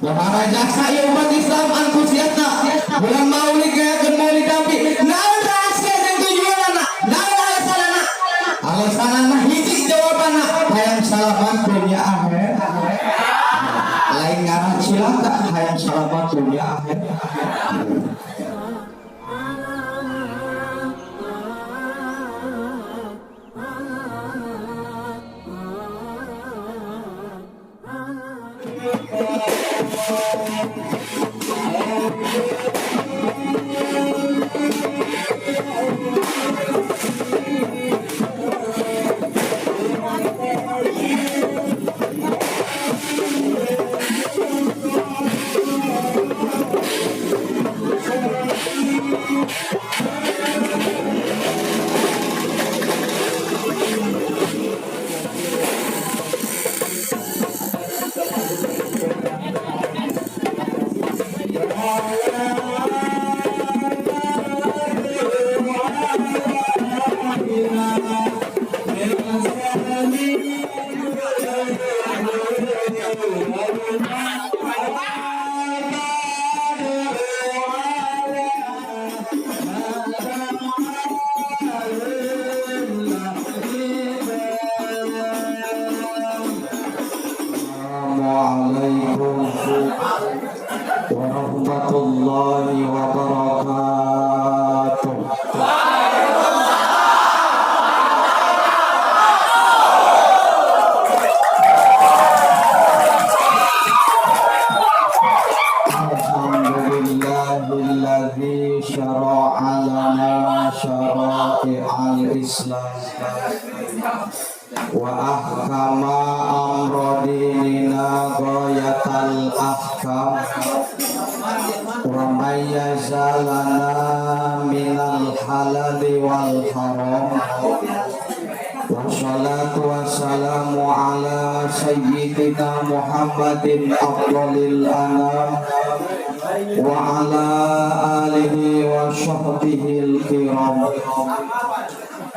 Pohara jasa ieu umat Islam antusiasna. Bulan Maulid ngayakeun Maulid Nabi. Naon rahasia jeung tujuanna? Naon alasanna? Alasanna hiji jawabanna, hayang salamat dunia akhir. Lain ngarah cilaka, hayang salamat dunia akhir. Assalamualaikum warahmatullahi wabarakatuh. Alhamdulillahilladzi syara'a lana syara'i'al Islam wa ahkama amra dinina ghayatal ahkam wa mayyaza lana minal halali wal haram. Wassalatu wassalamu ala sayyidina Muhammadin afdalil anam wa ala alihi wa sahbihil kiram.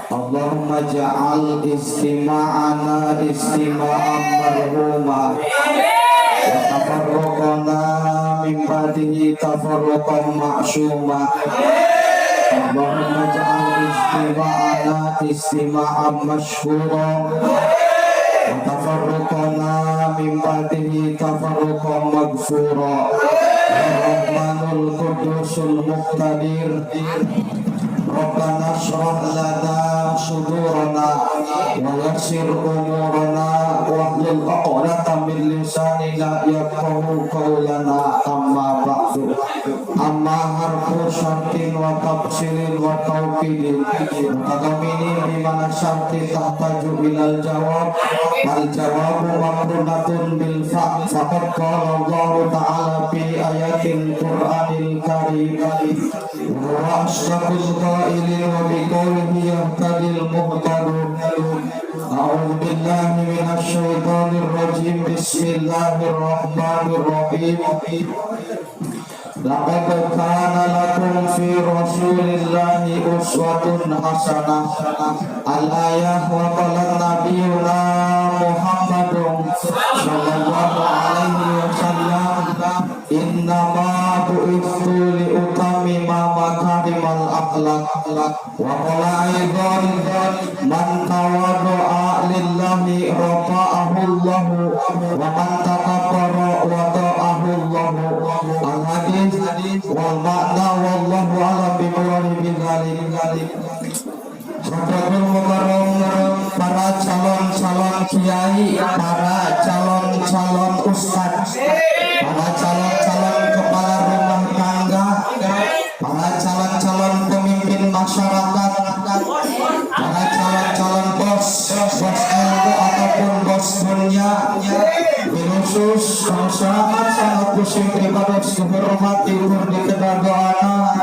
Allahumma ja'al istima'ana istima'an marhuma wa tafarruqana min ba'dihi tafarruqan ma'suma. Allahumma ja'al istima'ana istima'an mashkura wa tafarruqana min ba'dihi tafarruqan maghfura. Ya Rahmanul Qudusul Muqtadir, Rabbana shrah lana sudurana wa yassir umurana wahlul 'uqdatam min lisanina yafqahu qawlana. Amma ba'du. Amma harfu syartin wa tafsilin wa tawkidin mutadaminin bimana syarti tahtaju ilal jawab al jawabu maqrunatun bil fa. Faqad qala Allah ta'ala fi ayatil Qur'anil karim wa asdaqul qailin wa biqaulihi yahtadil muhtadun. A'udzu billahi minasy syaithanir rajim. Bismillahirrahmanirrahim. Laqad kana lakum fi rasulillahi uswatun hasanah. Al-ayah. Wa qala nabiyuna Muhammadun sallallahu alaihi wasallam, innama bu'ithu liutammima makarimal akhlaq. Wa qala aidan, man tawaddu'a lillahi rafa'ahu Allahu wa man takabbara wada'ahu Allahu. Al hadis wal makna, wallahu a'lam bi dzalik. Hadratul Mukarram, para calon-calon kiai, para calon-calon ustadz, para calon-calon kepala rumah tangga, para calon-calon pemimpin masyarakat, para calon-calon bos, bos ilmu ataupun bos dunia, khusus sangat sangat pusing pribados dihormati tur dikedadoana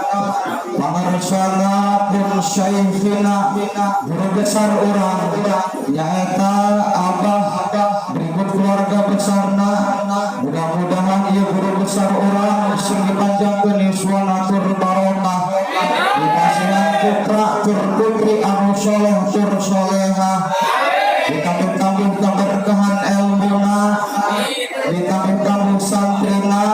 pangarsana pun syaikhina, guru besar urang nyaeta Abah berikut keluarga besarna. Mudah-mudahan ieu guru besar urang sing dipanjangkeun yuswana tur barokah, dikasihan putra tur putri anu soleh tur solehah, ditambah-tambah keberkahan ilmuna, ditambah-tambah santrina.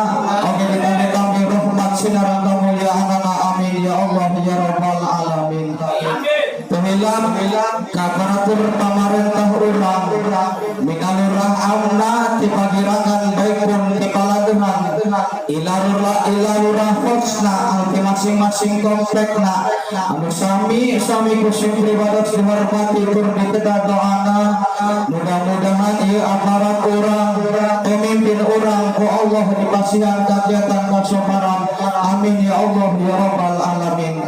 Teu hilap ka aparatur pamarentah urang, minalurah amna ti Pagirangan baik pun ti Palandehan, ilalurah ilalurah khosna anu ti masing-masing komplekna, anu sami sami ku sim pribados dihormati tur diteda doana. Mudah-mudahan ieu aparat urang, pemimpin urang, ku Allah dipasihan kagiatan kasoparan. Amin ya Allah ya Rabbal alamin.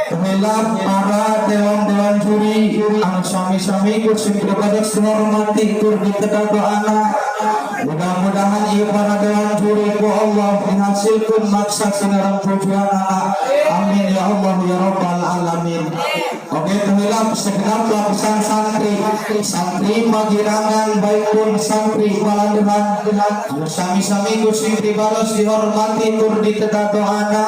Teu hilap para dewan-dewan juri anu sami-sami ku sim pribados dihormati tur diteda doana. Mudah-mudahan ieu para dewan juri ku Allah dihasilkan maksad sinareng tujuanana. Amin ya Allah ya Rabbal alamin. Oke, teu hilap segenap lapisan santri, santri Pagirangan baik pun santri Palandehan, anu sami-sami ku sim pribados dihormati tur diteda doana.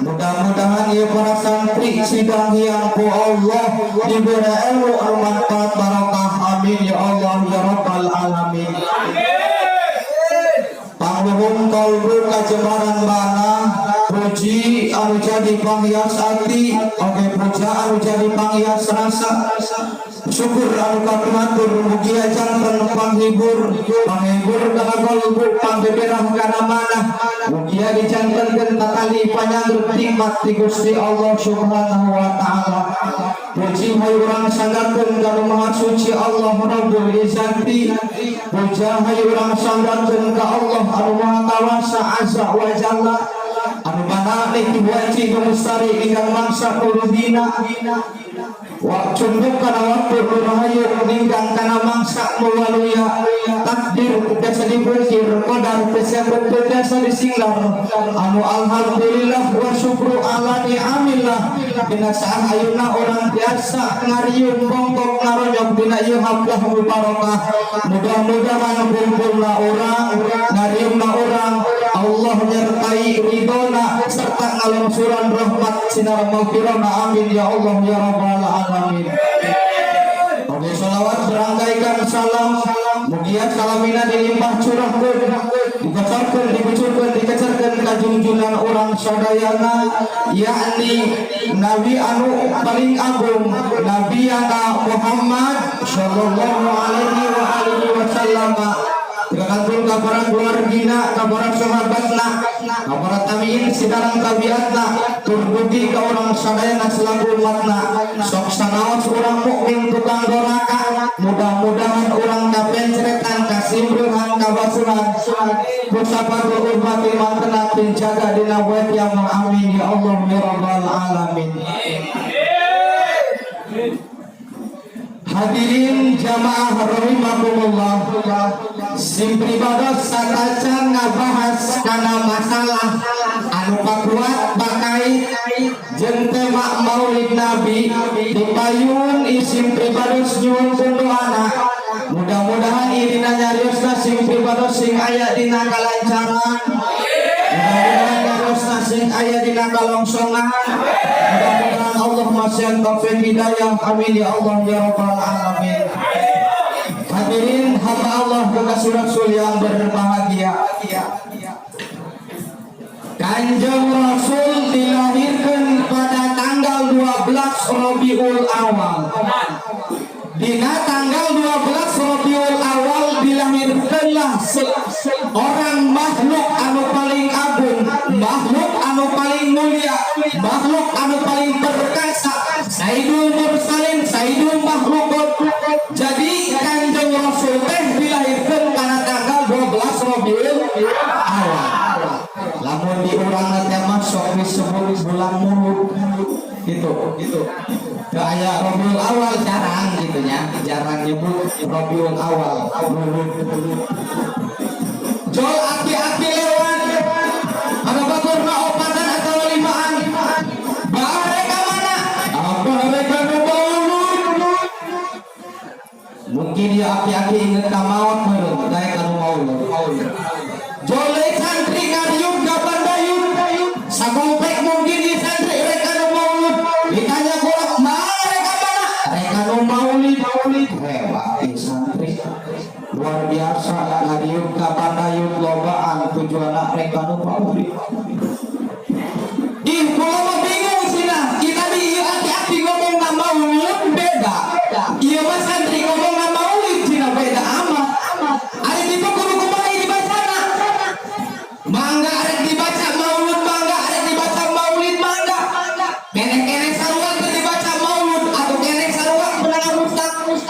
Mudah-mudahan ieu para santri sidang yang ku Allah diberi ilmu anu manfaat barokah. Amin ya Allah ya Rabbal alamin. Pangluhung kalbu kajembaran bana, puji anu jadi panghias ati, oge puja anu jadi panghias rasa, syukur anu kapihatur mugia janten panghibur, panghibur kana kalbu, pangbeberah kana manah, mugia dijantenkeun tatali panyanggeut nikmat ti Gusti Allah Subhanahu wa taala. Puji hayu urang sanggakeun ka Nu Maha Suci Allah Rabbul Izzati. Puja hayu urang sanggakeun ka Allah anu Maha Kawasa Azza wa Jalla, anu mana niki wanci nu mustari ingkang mangsa dina wa cunduk kana waktu nu rahayu ninggang kana mangsa nu waluya. Takdir tiasa dipungkir, qadar tiasa disinglar, anu alhamdulillah wa syukru ala ni'amillah dina saat ayeuna urang tiasa ngariung bongkok ngaronyok dina ieu haflah mubarakah. Mudah-mudahan kumpulna urang, ngariungna urang, Allah nyertai ridona serta ngalungsuran rahmat sinar maghfirahna. Amin ya Allah ya Rabbal alamin. Oke, salawat berangkaikan salam, mugia salamina dilimpah curahkeun, dikocorkeun, dikucurkeun, dikecerkeun ka junjunan urang sadayana, yakni Nabi anu paling agung, Nabi Muhammad sallallahu alaihi wa alihi wasallam. Kakantun ka para keluargina, ka para sahabatna, ka para tabiin sinareng tabiatna, tur dugi ka urang sadayana selaku umatna. Sok sanaos urang mukmin tukang doraka, mudah-mudahan urang kapencretan, kasimbruhan, kabasuhan ku sapatu ummati mantena tinjaga dina poe kiamat. Amin ya Allah ya Rabbal alamin. Hadirin jamaah rahimakumullah, sim pribados satacan ngabahas kana masalah anu pakuat bakait jeung tema Maulid Nabi, dipayun isim pribados nyuhunkeun doana. Mudah-mudahan irina nyariosna sim pribados sing aya dina kalancaran, mudah-mudahan nyariosna sing aya dina kalongsongan, mudah-mudahan Allah masihan taufik hidayah. Amin ya Allah ya Rabbal alamin. Hadirin hamba Allah kekasih Rasul yang berbahagia, Kanjeng Rasul dilahirkan pada tanggal 12 Rabiul Awal. Dina tanggal 12 Rabiul Awal dilahirkanlah seorang makhluk anu paling agung, makhluk anu paling mulia, makhluk anu paling perkasa, Sayyidul Mursalin, Sayyidul Makhlukat. Jadi Kanjeng Rasul teh dilahirkan pada tanggal 12 Rabiul Awal. Lamun di urang teh masuk disebut bulan Mulud gitu gitu. Kayak Rabiul Awal jarang gitu nya, jarang nyebut Rabiul Awal, Mulud. Jol aki-aki lewat, ada baturna opatan atau limaan, bah mereka mana? Apa mereka nu maulud? Mungkin dia aki-aki inget ka maot meureun, daek anu maulud. Jole santri ngariung ka Bandayun, sakomplek mungkin di santri rek anu maulud. Ditanya kurang, mana mereka mana? Mereka nu maulid, maulid. Hebat ieu santri. Luar biasa ngariung ka Bandayun lobaan tujuanna rek anu maulid. Ih, kula mah bingung sih. Kita di aki-aki ngomong na maulud.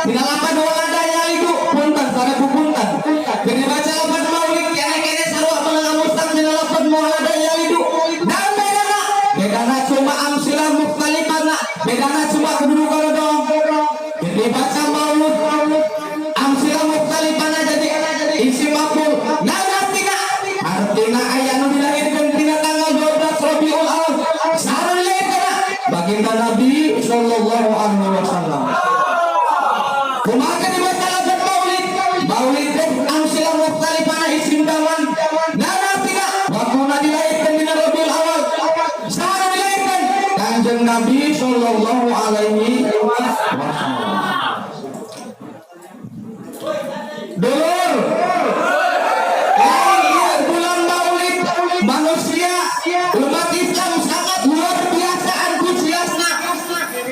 Tina lapad walada yalidu, punten sarebu punten. Jadi baca lapad maulid kene-kene sarua meunang mustaq dina lapad walada yalidu. Dan bedana, bedana cuma amsilah mukhtalifana, bedana cuma kedudukan doang. Jadi baca maulud amsilah mukhtalifana jadi isim maf'ul. Nah, artina, artina aya nu dilahirkeun dina tanggal 12 Rabiul Awal. Saha dilahirkeun? Baginda Nabi sallallahu alaihi wasallam. Kumaha dibaca lapad maulid? Maulid teh amsilah mukhtalifana isim zaman. Nah, artina waktuna dilahirkeun dina Rabiul Awal. Saha dilahirkeun? Kanjeng Nabi sallallahu alaihi wasallam. Dulur, lain ieu bulan maulid, manusia umat Islam sangat luar biasa antusiasna.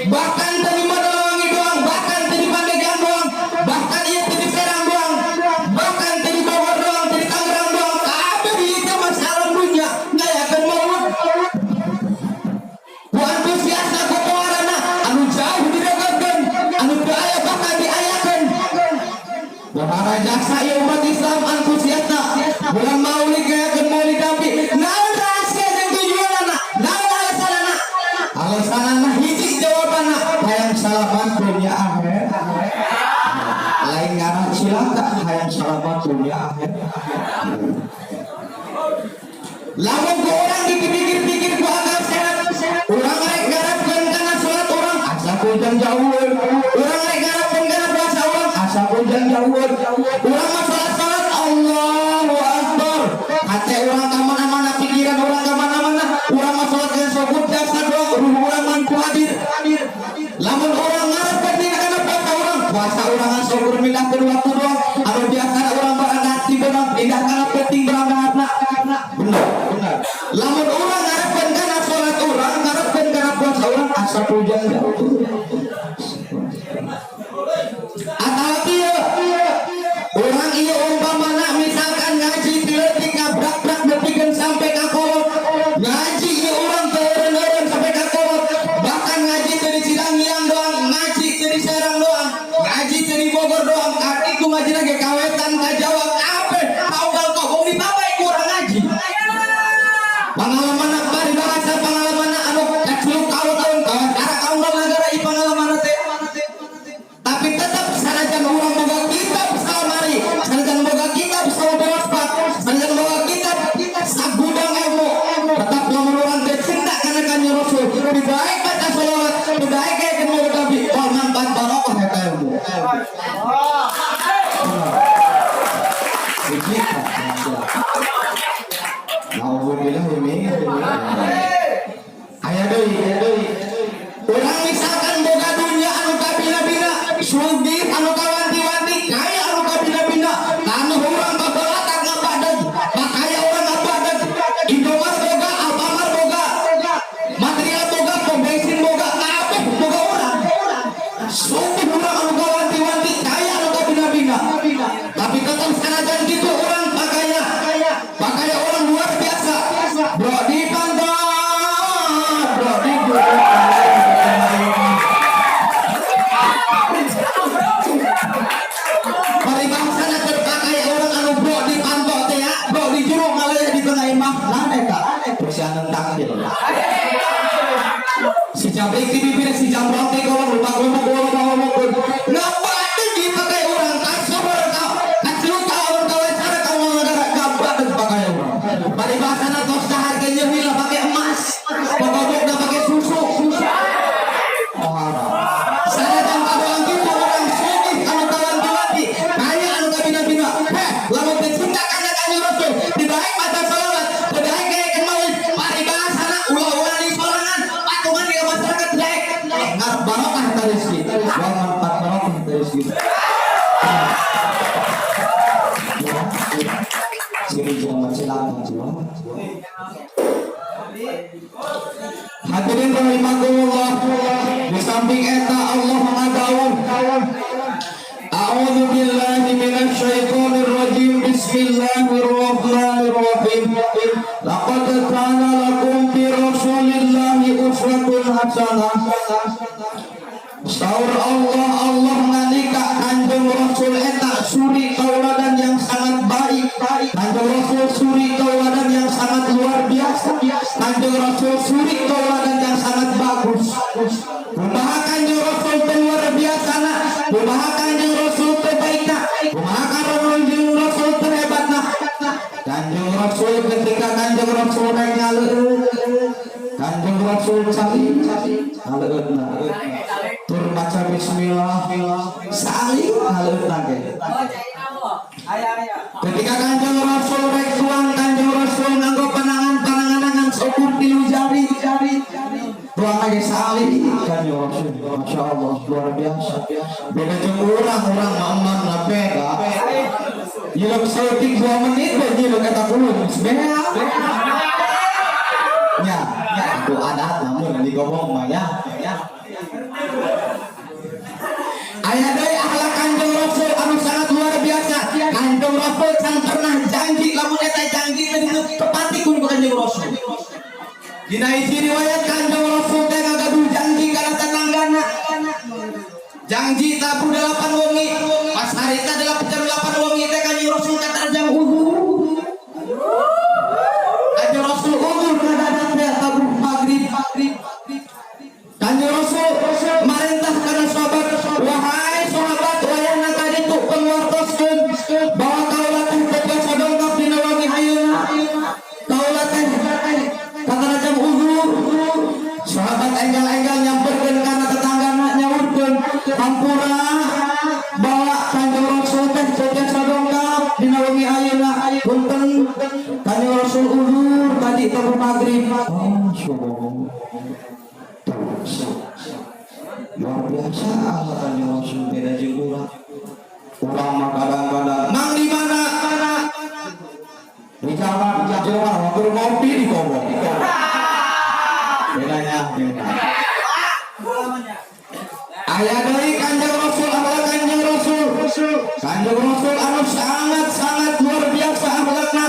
Bahkan teu di Mandalawangi doang, bahkan teu di Pandeglang doang, bahkan ieu teu di Serang doang, bahkan teu di Bogor doang, teu di Tangerang doang, kabeh di ieu mah alam dunya ngayakeun maulud. Ku antusiasna, ku poharana, anu jauh dideketkeun, anu teu aya bahkan diayakeun. Pohara jasa ieu umat Islam antusiasna. Bulan maulid ngayakeun maulid Nabi. Naon rahasia jeung tujuanana? Naon alasanana? Alasanana hiji jawabanna, hayang salamat dunia akhir. Lain ngarah cilaka, hayang salamat dunia akhir. Lamun ku urang dipikir-pikir ku akal sehat, urang rek ngarepkeun kana salat urang asa hujan jauh. Urang rek ngarepkeun kana puasa urang asa hujan jauh. Urang mah salat-salat Allahu Akbar. Hate urang ka mana-mana, pikiran urang ka mana-mana. Urang mah salat geus sokut jasa doang, ruh urang mah teu hadir. Lamun urang ngarepkeun dina kana puasa urang, puasa urang syukur mindahkeun waktu doang. Anu biasa urang berangkat di beunang, pindah kana penting berangkatna. Bener, bener. Lamun urang ngarepkeun kana salat urang, ngarepkeun kana puasa urang asa hujan jauh. Atau ieu urang ieu umpamana misalkan ngaji ti leutik ngabrak-brak nepikeun sampai ka kolot. Ngaji ieu urang teu eureun-eureun sampai ka kolot. Bahkan ngaji teu di Cidangiang doang, ngaji teu di Serang doang, ngaji teu di Bogor doang, kaki ku ngaji lagi ka wetan ka Jawa kabeh kaunggal kobong dipakai ku urang ngaji. Pengalaman bari bahasa pengalaman anu kaciluk kawan-kawan kawan kaunggal nagara i pengalaman teh. Tapi tetap sanajan urang boga kitab salamari, sanajan boga kitab salabospat, sanajan boga kitab sagudang ilmu, tetap lamun urang teh cinta kana Kanjeng Rasul, lebih baik baca sholawat, lebih baik kayak maulid Nabi, wal manfaat barokah eta ilmu. Puji. Alhamdulillah ini. Aya deui, aya deui. Urang misalkan boga dunya anu kabina-bina, sugih anu kawanti-wanti, kaya anu kabina-bina, tanah urang babalatak ngabadag, pakaya urang ngabadag, Indomaret boga, Alfamart boga, material boga, pom bensin boga, kabeh boga urang. Sugih urang anu kawanti-wanti, kaya anu kabina-bina. Tapi tetap sanajan gitu urang pakaya, pakaya urang luar biasa. Bro di pantat, bro di juruk. Paribasana terpakai urang anu bro di panto teh ya, bro di juruk malah di tengah imah. Nah eta persianan takdir. Si jabrik di bibir, si jamrot di kolong, lupa ngomong, ngomong, ngomong. Ngapain dipakai urang kasohor ka, kaciluk ka urang kawacara ka negara gampang dipakai urang. Paribasana tos dahar ge nyeui lah pakai emas, pokoknya pakai susu. Oh, haram. Sanajan kadoang kitu urang sugih anu kawanti-wanti, kaya anu kabina-bina. Heh, lamun teu cinta kana Kanjeng Rasul, teu daek maca sholawat, teu daek ngayakeun maulid, paribasana ulah-ulah di sorangan, patungan di masyarakat teu daek. Ngarep barokah eta rezeki. Wal manfaat barokah eta rezeki. Ya, sini jangan silakan jiwa. Hadirin rahimakumullah. Di samping eta Allah mengadawuh, A'udzu billahi minasyaitonir rajim. Bismillahirrahmanirrahim. Laqad kana lakum fi Rasulillahi uswatun hasanah. Saur Allah, Allah ngandika Kanjeng Rasul suri tauladan yang sangat luar biasa. Kanjeng Rasul suri tauladan yang sangat bagus. Kumaha Kanjeng Rasul teh luar biasa na? Kumaha Kanjeng Rasul teh baikna? Kumaha Kanjeng Rasul teh hebatna? Kanjeng Rasul ketika Kanjeng Rasul rek ngaleueut, Kanjeng Rasul cai ngaleueutna. Tur maca bismillah, saali ngaleueutna ge. Ketika Kanjeng Rasul rek tuang, Kanjeng Rasul nganggo panangan, panangan seukur tilu jari jari. Tuang lagi saali Kanjeng Rasul. Masya Allah, luar biasa. Beda jeung urang, urang mah eman na beda. Nyilek saeutik 2 menit we nyilek eta kulun geus beak. Nya, nya itu adat namun digomong mah ya. Ya. Aya deui akhlak Kanjeng Rasul anu sangat luar biasa. Kanjeng Rasul can pernah janji lamun eta janji teh ditepati ku Kanjeng Rasul. Dina hiji riwayat, Kanjeng Rasul teh ngagaduh janji kana tetanggana. Janji tabuh 8 wengi. Pas harita 8 jam 8 wengi teh Kanjeng Rasul katarjang uzur. Kanjeng Rasul uzur ngadadak teh tabuh maghrib maghrib. Kanjeng Rasul marentah kana sahabat, "Wahai sahabat, wayahna ka ditu pangwartoskeun bahwa kaula teh teu tiasa dongkap dina wengi ayeuna. Kaula teh katarajang uzur." Sahabat enggal-enggal nyamperkeun kana tetanggana, nyaurkeun, "Hampura bahwa Kanjeng Rasul teh teu tiasa dongkap dina wengi ayeuna. Punten, Kanjeng Rasul uzur tadi tabuh maghrib." Oh, subhanallah. Luar biasa akhlak Kanjeng Rasul, beda jeung urang. Urang mah kadang-kadang mang di mana? Di jalan, jalan waktu ngopi di kobong. Bedanya, beda. Aya deui Kanjeng Rasul, akhlak Kanjeng Rasul. Kanjeng Rasul anu sangat-sangat luar biasa akhlakna.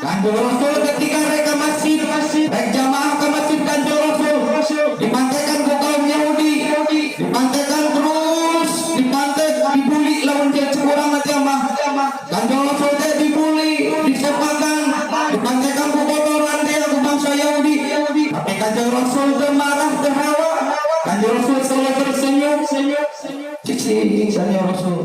Kanjeng Rasul ketika rek ke masjid, rek jamaah ke masjid, Kanjeng Rasul dipantekan ku kaum Yahudi, dipantekan terus, dipantek, dibully lawan dia cek urang nanti mah. Kanjeng Rasul teh dibully, disepakan, dipantekan ku kotoran dia ku bangsa Yahudi. Tapi Kanjeng Rasul teu marah, teu hawa. Kanjeng Rasul selalu tersenyum, cicing Kanjeng Rasul.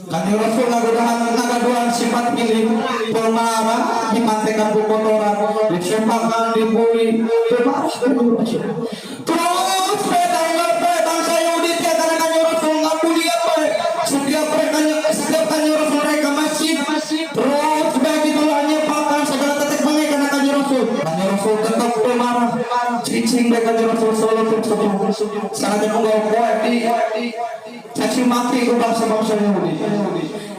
Kanjeng Rasul ngagaduhan sifat milik pemarah, dipantekan ku kotoran, disepakan, dibully, teu marah Kanjeng Rasul. Terus we tanggal we bangsa Yahudi teh kana Kanjeng Rasul ngabully apa? Setiap mereka, setiap Kanjeng Rasul rek ke masjid, terus begitulah nyepakan segala tetek bengek kana Kanjeng Rasul. Kanjeng Rasul tetap teu marah. Cicing deh Kanjeng Rasul selalu tersenyum. Sangat unggal poe di caci maki ku bangsa-bangsa Yahudi.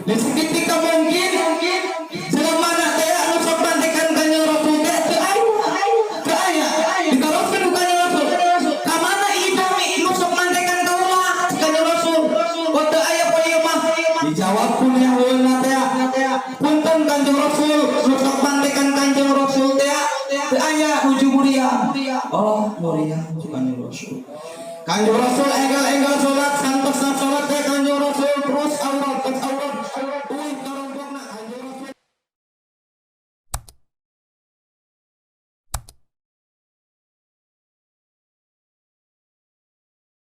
Di seketika mungkin jelema mana teh anu sok mantekan Kanjeng Rasul teh teu aya. Teu aya. Ditaroskeun ku Kanjeng Rasul. "Ka mana ieu nu sok mantekan kaula?" Kanjeng Rasul. "Oh, teu aya poe ieu mah." Dijawab ku nyahoeuna teh, "Punten Kanjeng Rasul, nu sok mantekan Kanjeng Rasul teh teu aya, nuju muriang." Oh, muriang Kanjeng Rasul. Kanjeng Rasul enggal-enggal salat, santosna salat teh Kanjeng Rasul